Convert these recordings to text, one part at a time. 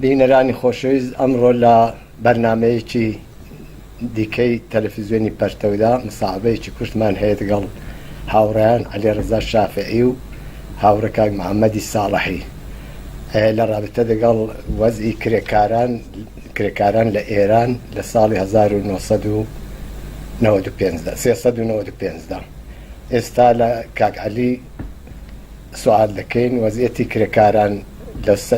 بینەرانی خۆشەویست ئەمڕۆ لە بەرنامەیەکی دیکەی تەلەفزیۆنی پەرتەودا مساحبەیەکی کورتمان هەیە دەگەڵ هاوڕێیان عەلی ڕەزا شافعی و هاوڕێ کاک محەممەدی ساڵحی لە ڕابتە دەگەڵ وەزعی کرێکاران کرێکاران لە ئێران لە ساڵی 1995 دا 395 دا. ئێستا لە کاک عەلی سوال دەکەین وەزیەتی کرێکاران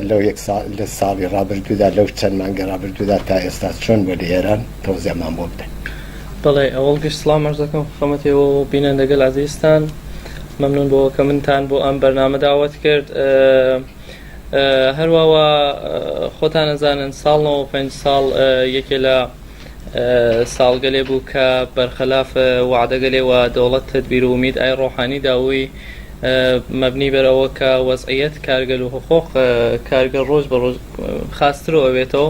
لەو یەک ساڵ لە ساڵی ڕابردوودا لەو چەند مانگی ڕابردوودا تا ئێستا چۆن بووە لە ئێران تەوزیعمان بۆ بدەن. بەڵێ ئەوەڵ گشت سڵام عەرز دەکەم خەمەت ئێوە و بینەندەگەل عەزیزتان مەمنون بۆ کە منتان بۆ ئەم بەرنامە داوەت کرد هەرواوە خۆتان ئەزانن ساڵ 95 ساڵ یەکێ لە ساڵگەلێ بوو کە بەرخەلاف وەعدەگەلێ وە دەوڵەت تەدبیر و ئومید ئای ڕۆحانی داووی مەبنی بەر ئەوە کە وەزعیەت کارگەل و حقوق کارگەل ڕۆژ بە ڕۆژ خاسترەو ئەوێتەوە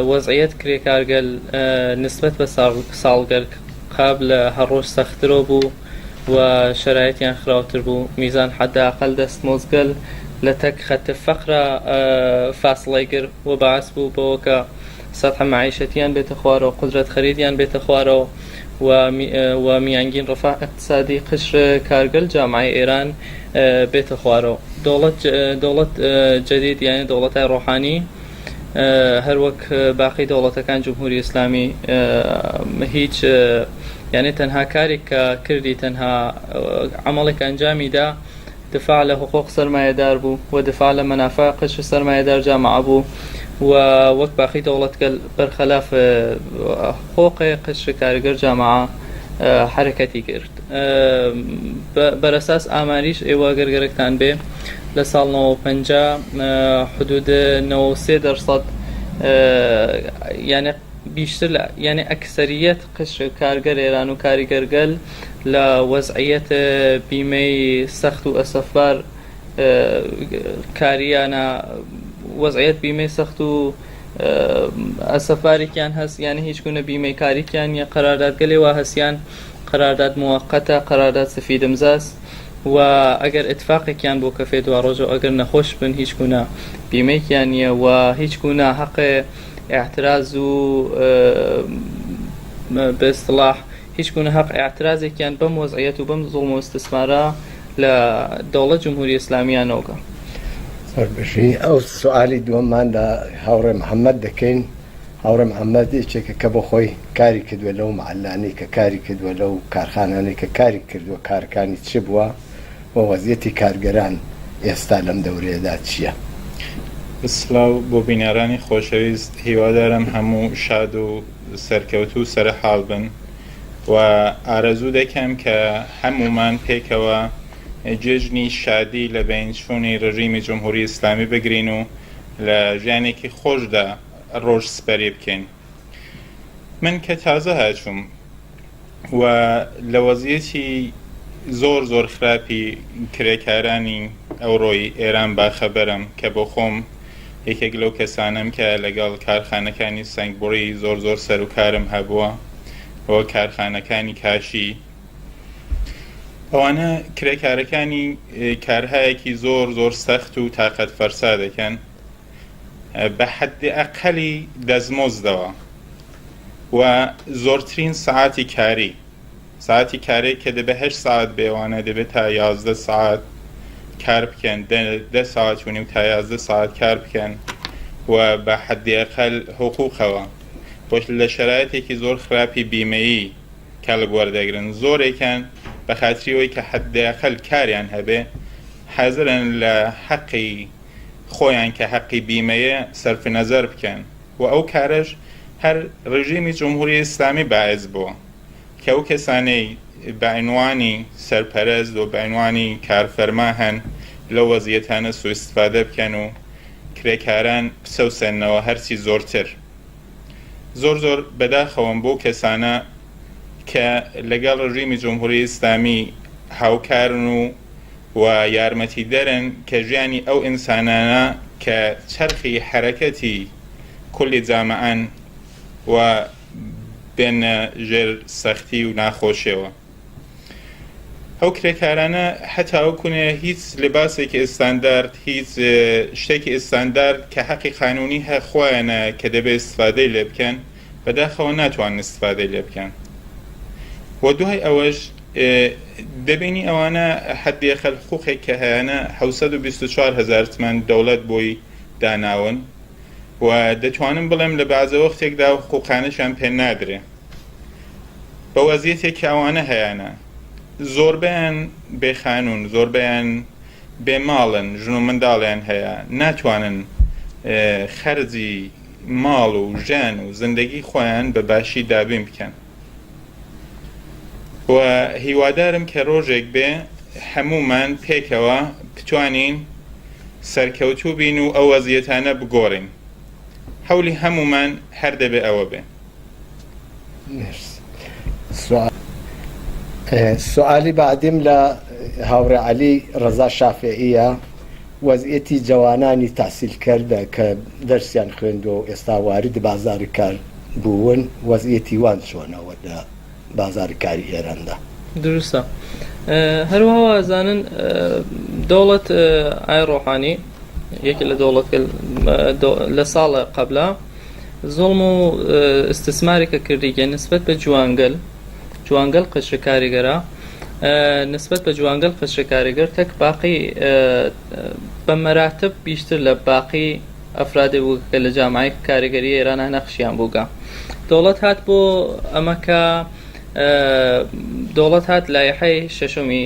وەزعیەت کرێکارگەل نسبەت بە ساڵگەل قابل هەر ڕۆژ سەخترەو بوو و شەرایتیان خراوتر بوو میزان حداقل دەستمۆزگەل لە تەک خەت فەقرا فاسڵەی گر و باعس بوو بەوە کە سەتح مەعیشەتیان بێتە خوارەوە، قودرەت خەریدیان بێتە خوارەوە و و میانگین ڕفاه ئقتسادی قشر کارگەل جامعەی ئێران بێتە خوارەوە. دەوڵەت دەوڵەت جەدید یانی دەوڵەتای ڕۆحانی هەر وەک باقی دەوڵەتەکان جمهوری ئیسلامی هیچ یانی تەنها کارێک کە کردی تەنها عەمەڵێک ئەنجامی دا دفاع لە حقوق سەرمایەدار بوو و دفاع لە مەنافع قشر سەرمایەدار جامعە بوو و وەک باقی دەوڵەتگەل بەرخەلاف حقوق قشر کارگەر جامعە حەرەکەتی کرد. بەرەساس ئاماریش ئێوە گەر گەرەکتان بێ لە ساڵ 95 حدود 93 دەرسەد یانە بیشتر لە یانە ئەکسەریەت قشر کارگەر ئێران و کاریگەرگەل لە وەزعیەت بیمەی سەخت و ئەسەفبار کاریانە وەزعیەت بیمەی سەخت و ئەسەفبارێکیان هەست یانە هیچ گونە بیمەی کاریکیان نیە قەراردادگەلێ وا هەسیان قەرارداد موەقەتە قەرارداد سفید امزاس و ئەگەر ئتفاقێکیان بۆ کەفێ دواڕۆژەو ئەگەر نەخۆش بن هیچ گونە بیمەیکیان نیە و هیچ گونە حەقێ ئێعتراز و بە ئیستڵاح هیچ گونە هەق ئێعترازێکیان بەم وەزعیەت و بەم زوڵم و ئیستسمارە لە دەوڵەت جمهوری ئیسلامییا نەوگە. زۆر بژی. ئەو سوئالی دووەممان لە هاوڕێ محەمەد دەکەین. هاوڕێ محەمەد یەکێکە کە بۆ خۆی کاری کردووە لەو مەحەلانەی کە کاری کردووە، لەو کارخانانەی کە کاری کردووە، کارەکانی چ بووە و وەزیەتی کارگەران ئێستا لەم دەورەیەدا چییە؟ سڵاو بۆ بینەرانی خۆشەویست هیوادارم هەموو شاد و سەرکەوتوو و سەرحاڵ بن و ئارەزوو دەکەم کە هەموومان پێکەوە جێژنی شادی لە بەین چوونی ڕژیمی جمهوری ئیسلامی بگرین و لە ژیانێکی خۆشدا ڕۆژ سپەری بکەین. من کە تازە هاچووم و لە وەزیەتی زۆر زۆر خراپی کرێکارانی ئەوڕۆی ئێران باخەبەرم کە بۆ خۆم یەکێک لەو کەسانەم کە لەگەڵ کارخانەکانی سەنگبڕی زۆر زۆر سەروکارم هەبووە و کارخانەکانی کاشی ئەوانە کرێکارەکانی کارهایەکی زۆر زۆر سەخت و تاقەت فەرسا دەکەن بە حەدئەقەلی دەستمۆزدەوە و زۆرترین سەعاتی کاری ساعتی کارێک کە دەبێ هەشت سەعات بێ وانە دەبێت تا 11 سەعات کار بکەن دە ساعت و نیو تا 11 ساعت کار بکەن و بە حەدئەقەل حقوقەوە وەش لە شەرایتێکی زۆر خراپی بیمەیی کەڵک وەردەگرن زۆرێکیان بە خاتری ئەوەی کە حەدئەقەل کاریان هەبێ حازرن لە حەقی خۆیان کە حەقی بیمەیە سەرف نەزەر بکەن و ئەو کارەش هەر ڕژیمی جمهوری ئیسلامی باعث بووە کە ئەو کەسانەی بە عنوانی سەرپەرست و بە عنوانی کارفەرما هەن لەو وەزیەتانە سوئستفادە بکەن و کرێکاران بچەوسێننەوە هەرچی زۆرتر. زۆر زۆر بەداخەوەم بۆ کەسانە کە لەگەڵ ڕژیمی جمهوری ئیسلامی هاوکارن و و یارمەتیدەرن کە ژیانی ئەو ئینسانانە کە چەرخی حەرەکەتی کولی جامعەن و بێنە ژێر سەختی و ناخۆشیەوە. ئەو کرێکارانە هەتاوەکونێ هیچ لباسێکی ئستاندارد، هیچ شتێکی ئستاندارد کە حەقی قانونی هە خۆیانە کە دەبێ ئستفادەی لێ بکەن، بەداخەوە ناتوانن ئستفادەی لێ بکەن. و دوای ئەوەش دەبینی ئەوانە حەدی ئەقەل حقوقێک کە هەیانە 724 هەزار تمەن دەوڵەت بۆی داناون و دەتوانم بڵێم لە بەعزە وەختێکدا ئەو حقوقانەشیان پێ نادرێ. بە وەزیەتێک کە ئەوانە هەیانە زۆربەیان بێ خانوون، زۆربەیان بێ ماڵن، ژن و منداڵیان هەیە، ناتوانن خەرجی ماڵ و ژیان و زندگی خۆیان بە باشی دابین بکەن و هیوادارم کە ڕۆژێک بێ هەموومان پێکەوە بتوانین سەرکەوتوو بین و ئەو وەزیەتانە بگۆڕین. هەولی هەموومان هەر دەبێ ئەوە بێ. سوالی بعدیم لە هاوڕێ عەلی ڕەزا شافعیە، وەزعیەتی جەوانانی تەحسیل کردە کە دەرسیان خوێندووە و ئێستا وارد بازاڕی کار بوون، وەزعیەتی وان چۆنە لە بازاڕی کاری ئێراندا؟ دروستە. هەروەها وازانن دەوڵەت ئای ڕۆحانی یەکێ لە دەوڵەت لە ساڵە قەبلا زوڵم و ئیستسمارێکە کردیگە نسبەت بە جوانگەل جوانگەل قشر کاریگەرە نسبەت بە جوانگەل قشر کاریگەر تەک باقی بە مەراتب بیشتر لە باقی ئەفرادێ بووگە کە لە جامعەی کاریگەری ئێرانە نەخشیان بووگە دەوڵەت هات بۆ ئەمە کە دەوڵەت هات لایحەی شەشەمی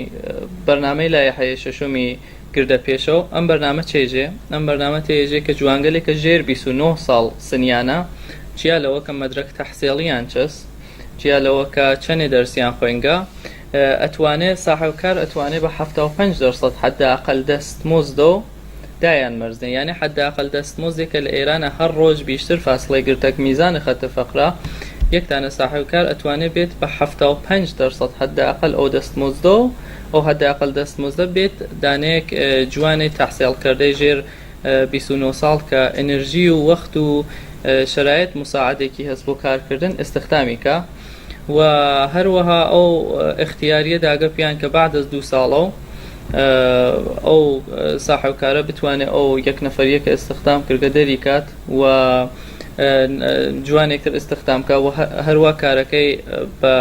بەرنامەی لایحەی شەشەمی گردە پێشەو ئەم بەرنامە چێژێ ئەم بەرنامە تێژێ کە جوانگەلێکە ژێر 29 ساڵ سنیانە جیا لەوە کە مەدرەک تەحسێڵیان چەس جیا لەوە کە چەنێ دەرسیان خوێنگە ئەتوانێ ساحێوکار ئەتوانێ بە 75 دەرسەد حەدە ئەقەل دەست مزدەو دایان مەرزنێ یانێ حەدە ئەقەل دەست مزدێکە لە ئێرانە هەر ڕۆژ بیشتر فاسڵەی گرتەک میزان خەت فەقرە یەک دانە ساحێوکار ئەتوانێ بێت بە 75 دەرسەد حەدە ئەقەل ئەو دەست مزدەو ئەو حەدە ئەقەل دەست مزدە بێت دانەیەک جوانێ تەحسێڵ کردەی ژێر 29 ساڵ کە ئنرژی و وەخت و شەرایت مساعدێکی هەس بۆ کارکردن ئستخدامی کە و هەروەها ئەو ئختیاریە داگە پیان کە بعد از دوو ساڵەو ئەو ساحێوکارە بتوانێت ئەو یەک نەفەریە کە ئستخدام کردگە دەری کات و جوانێکتر ئستخدام کا و هەروە کارەکەی بە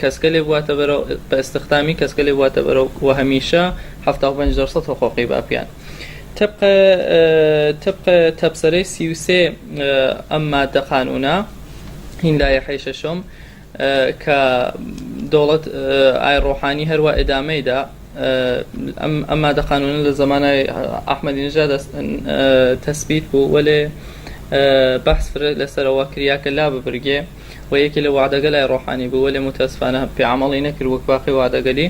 کەسکە لێ بواتە بەرەو بە ئستخدامی کەسکە لێ بواتە بەرەو و هەمیشە 75 دەرسەد حقوقی باپیان طبق طبق تبصرەی 33 ئەم مادە قانونە هین لایحەی شەشەم کە دەوڵەت ئای ڕۆحانی هەروە ئێدامەی دا ئەم ئەم مادە قانونە لە زەمانای ئەحمەدی نژاد تەسبیت بوو وەلێ بەحس فرە لەسەرەوە کریا کە لا ببرگێ و یەکێ لە وعدەگە لای ڕۆحانی بوو وەلێ متاسفانە پێ عەمەڵی نەکرد وەک باقی وعدەگەلی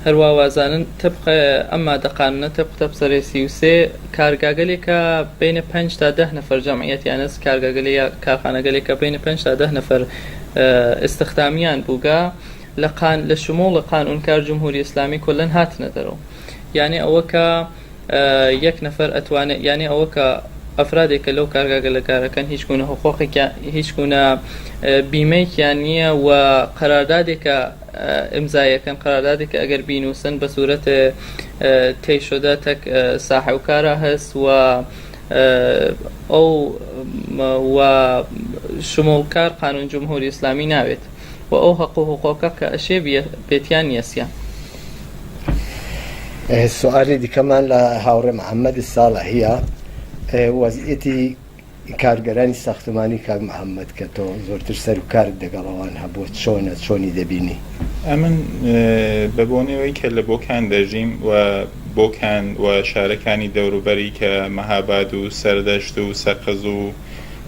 هەروا وازانن طبق ئەم مادە قانونە طبق تەبسەرەی 33 کارگاگەلێ کە بینە 5 تا 10 نەفەر جەمعیەتیان هەس کارگاگەلێ یا کارخانەگەلێ کە بینە 5 تا 10 نەفەر ئستخدامیان بووگە لە قان لە شموڵ قانون کار جمهوری ئسلامی کلەن هاتنە دەرەوە یانێ ئەوە کە یەک نەفەر ئەتوانێ یانێ ئەوە کە ئەفرادێک کە لەو کارگاگە لە کارەکەن هیچ گونە حقوقێکیان هیچ گونە بیمەیەکیان نییە و قەراردادێکە ئیمزایەکەن قەراردادێکە ئەگەر بینووسن بە سوورەت تەی شدە تەک ساحێوکارە هەس و ئەو و شموڵکار قانون جمهوری ئیسلامی ناوێت و ئەو هەق و حقوقە کە ئەشێ بێتیان نیەسیان. سوالی دیکەمان لە هاوڕێ محەممەدی ساڵحیە وەزعیەتی کارگەرانی ساختمانی کاک محەممەد کە تۆ زۆرتر سەر و کارت دەگەڵ ئەوان هەبووە چۆنە چۆنی دەبینی؟ ئەمن بە بۆنەی کە لە بۆکان دەژیم و بۆکان و شارەکانی دەوروبەری کە مەهاباد و سەردەشت و سەقز و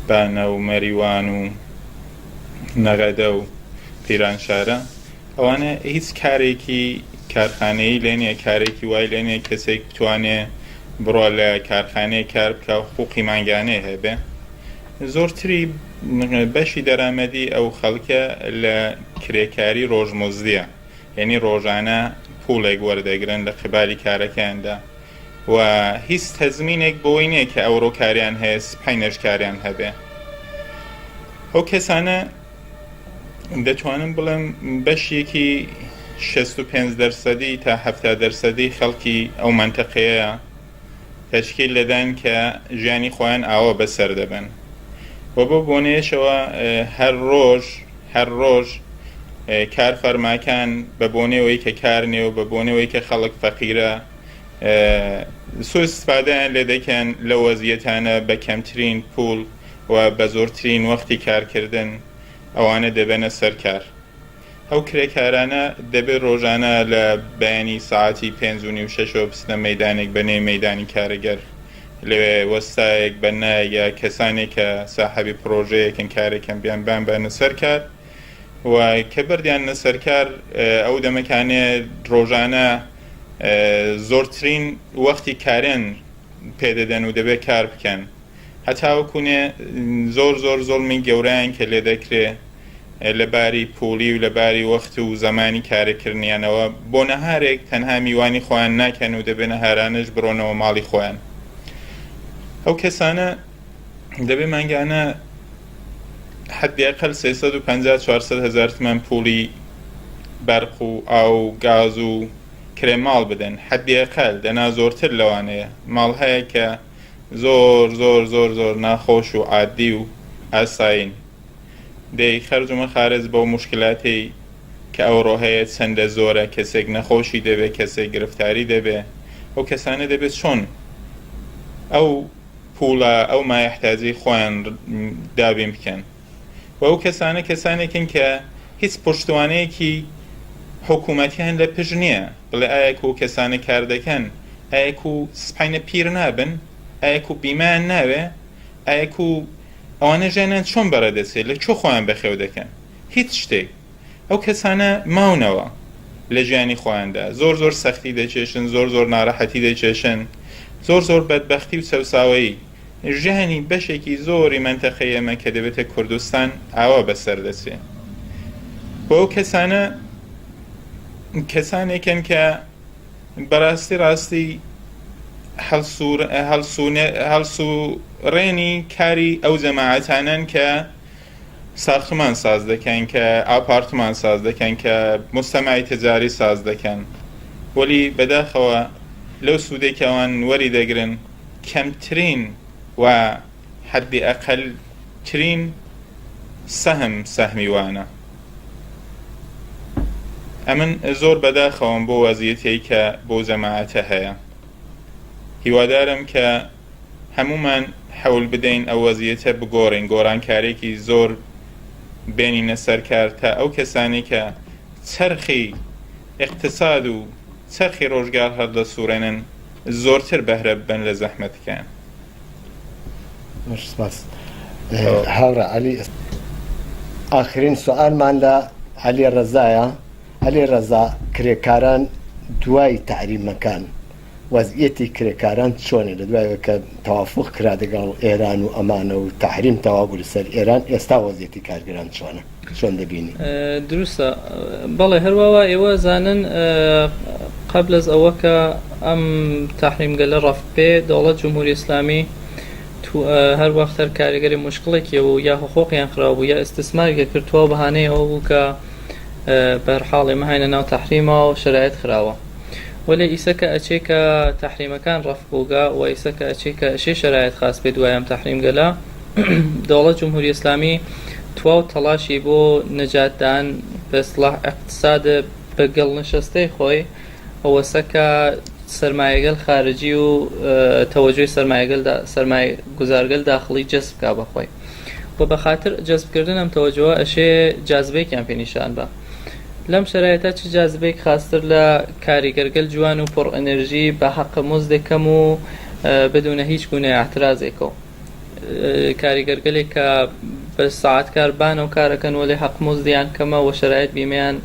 بانە و مەریوان و نەغەدە و پیرانشارە ئەوانە هیچ کارێکی کارخانەیی لێ نییە، کارێکی وای لێ نییە کەسێک بتوانێ بڕوا لە کارخانەیەک کار بکا و حقوقی مانگانەی هەبێ. زۆرتری بەشی دەرامەدی ئەو خەڵکە لە کرێکاری ڕۆژمزدیە، یعنی ڕۆژانە پوڵێک وەردەگرن لە قبالی کارەکەیاندا و هیچ تەزمینێک بۆی نییە کە ئەوڕۆ کاریان هەیە سبحەینەش کاریان هەبێ. ئەو کەسانە دەتوانم بڵێم بەشێکی 65 دەرسەدی تا 70 دەرسەدی خەڵکی ئەو مەنتەقەیە تەشکیل دەدەن کە ژیانی خۆیان ئاوا بەسەر دەبەن و بەو بۆنەیەشەوە هەر ڕۆژ هەر ڕۆژ کارفەرماکان بە بۆنەوەی کە کار نیە و بە بۆنەوەی کە خەڵک فەقیرە سوء استفادەیان لێ دەکەن لەو وەزیەتانە بە کەمترین پوڵ و بە زۆرترین وەختی کارکردن ئەوانە دەبەنە سەر کار. ئەو کرێکارانە دەبێت ڕۆژانە لە بەیانی سەعاتی پێنج و نیو شەشەوە بچنە مەیدانێک بە نێوی مەیدانی کارەگەر، لەوێ وەستایەک، بەنایەک یا کەسانێک کە ساحەبی پڕۆژەیەکن کارێکن بیان بانبەنە سەر کار و کە بردیاننە سەر کار ئەو دەمەکانێ ڕۆژانە زۆرترین وەختی کاریان پێدەدەن و دەبێت کار بکەن هەتاوەکونێ زۆر زۆر زوڵمی گەورەیان کە لێ دەکرێ لە باری پوڵی و لە باری وەخت و زەمانی کارەکردنیانەوە بۆ نەهارێک تەنها میوانی خۆیان ناکەن و دەبێ نەهارانەش بڕۆنەوە ماڵی خۆیان. ئەو کەسانە دەبێ مانگانە حەدی ئەقەل 350 400 هەزار تمەن پوڵی بەرق و ئاو و گاز و کرێ ماڵ بدەن، حەدی ئەقەل، دەنا زۆرتر لەوانەیە. ماڵ هەیە کە زۆر زۆر زۆر زۆر ناخۆش و عادی و ئاسایین. دەی خەرج و مەخارج بەو موشکلاتەی کە ئەوڕۆ هەیە چەندە زۆرە، کەسێک نەخۆشی دەبێ، کەسێک گرفتاری دەبێ، ئەو کەسانە دەبێ چۆن ئەو پووڵە، ئەو مایەحتاجەی خۆیان دابین بکەن؟ و ئەو کەسانە کەسانێکن کە هیچ پشتوانەیەکی حکوومەتیان لە پشت نییە، بڵێ ئایا کو کەسانە کار دەکەن، ئایا کو سبحەینە پیر نابن، ئایا کو بیمەیان ناوێ، ئایا کو ئەوانە ژیانیان چۆن بەڕێ دەچێت، لە کوێ خۆیان بەخێو دەکەن؟ هیچ شتێک. ئەو کەسانە ماونەوە لە ژیانی خۆیاندا، زۆر زۆر سەختی دەکێشن، زۆر زۆر ناڕەحەتی دەکێشن، زۆر زۆر بەدبەختی و چەوساوەیی. ژیانی بەشێکی زۆری مەنتەقەی ئێمە کە دەبێتە کوردستان ئاوا بەسەر دەچێ. و ئەو کەسانە کەسانێکن کە بەڕاستی ڕاستی هەڵسوڕێنی کاری ئەو جەماعەتانەن کە ساختمان ساز دەکەن، کە ئاپارتمان ساز دەکەن، کە مجتەمعی تجاری ساز دەکەن، وەلی بەداخەوە لەو سوودەی کە ئەوان وەری دەگرن کەمترین و حەدی ئەقەل ترین سەهم سەهمی وانە. ئەمن زۆر بەداخەوەم بۆ وەزیەتەی کە بۆ جەماعەتە هەیە. هیوادارم کە هەموومان حەول بدەین ئەو وەزیەتە بگۆڕین، گۆڕانکارێکی زۆر بێنینە سەر کار تا ئەو کەسانەی کە چەرخی ئیقتساد و چەرخی ڕۆژگار هەڵدەسوڕێنن زۆرتر بەهرە ببەن لە زەحمەتەکەیان. زۆر سپاس هاوڕێ عەلی. ئاخرین سوئالمان لە عەلی ڕەزایە. عەلی ڕەزا کرێکاران دوای تەعریمەکان وەزعیەتی کرێکاران چۆنە لە دوای کە تەوافوق کرا دەگەڵ ئێران و ئەمانە و تەحریم تەواو بوو لەسەر ئێران ئێستا وەزعیەتی کارگەران چۆنە چۆن دەبینی؟ دروستە بەڵێ هەروا وا ئێوە زانن قبل از ئەوە کە ئەم تەحریمگەلە ڕەفع بێ دەوڵەت جمهوری ئیسلامی هەر وەخت هەر کارگەری مشکڵێکی هەبوو یا حقوقیان خراو بوو یا ئیستثماری کرد تواو بەهانەی ئەوە بوو کە بەرحاڵ ئێمە هاینە ناو تەحریمەوە و شەرایط خراوە وەلێ ئیسە کە ئەچێ کە تەحریمەکان ڕەفع بووگە و ئیسە کە ئەچێ کە ئەشێ شەرایط خاس بێ دوای ئەم تەحریمگەلە دەوڵەت جمهوری ئیسلامی تواو تەڵاشی بۆ نەجاتدان بە اصطلاح اقتصاد بە گڵ نشەستەی خۆی ئەوەسە کە سەرمایەگەل خارجی و تەوەجۆی سەرمایەگەل سەرمایە گوزارگەل داخڵی جەزب کا بە خۆی و بە خاتر جەزب کردن ئەم تەوەجۆە ئەشێ جازبەیەکیان پێ نیشان بە. لەم شەرایتە چ جازبەیەک خاستر لە کاریگەرگەل جوان و پڕ ئەنرژی بە حەق مزدێک کەم و بدونە هیچ گونە ئاعترازێکەوە. کاریگەرگەلێک کە بە ساعەت کار بانەو کارەکەن وەلێ حەق مزدیان کەمە و شەرایت بیمەیان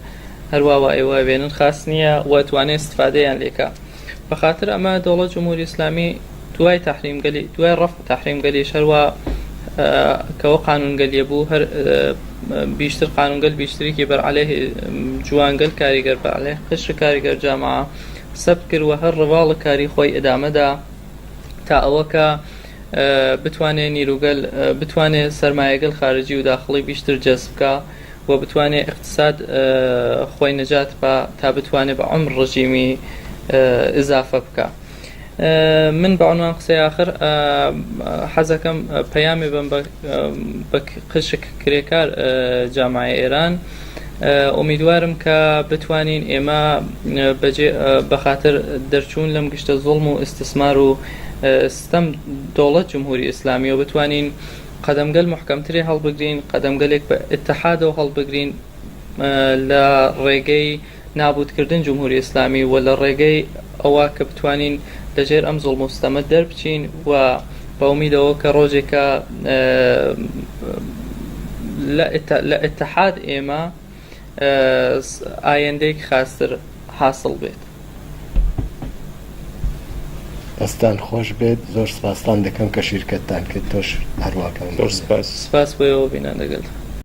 هەروا وا ئێوە ئەوێنن خاس نییە و ئەتوانێ ئیستفادەیان لێکا. بە خاتر ئەمە دەوڵەت جمهوری ئیسلامی دوای تەحریم گەلی دوای ڕەفع تەحریم گەلیش هەروا کەوە قانون گەلیە بوو هەر بیشتر قانونگەل بیشتریکی بەر عەلەیه جوانگەل کاریگەر بە عەلەیه قشر کاریگەر جامعە سەبت کرد و هەر ڕواڵ کاری خۆی ئدامە دا تا ئەوە کە بتوانێ نیروگەل بتوانێ سەرمایەگەل خارجی و داخڵی بیشتر جەزب کا. و بتوانێ ئیقتساد خوەی نەجات با تا بتوانێ بە عومر ڕژیمی ئزافە بکا. من بە عنوان قسەی ئاخر حەزەکەم پەیامێ بەم بە قشک کرێکار جامعەی ئێران ئومیدوارم کە بتوانین ئێمە بەجێ بەخاتر دەرچوون لەم گشتە زوڵم و ئیستسمار و ستەم دەوڵەت جمهوری ئیسلامیەوە بتوانین قەدەمگەل محکەمترێ هەڵبگرین، قەدەمگەلێک بە ئیتحادەوە هەڵبگرین لە ڕێگەی نابوودکردن جمهوری ئیسلامی و لە ڕێگەی ئەوە کە بتوانین لە ژێر ئەم زوڵم و ستەمە دەربچین و بە ئومیدەوە کە ڕۆژێکە لە ئیتحاد ئێمە ئایندەیەک خاستر حاسڵ بێت. دەستتان خۆش بێت زۆر سپاستان دەکەم کە شیرکەتتان کرد تۆش هەروا کاک زۆر محمد. سپاس. سپاس بۆ ئێوە بینەندەگەلتان.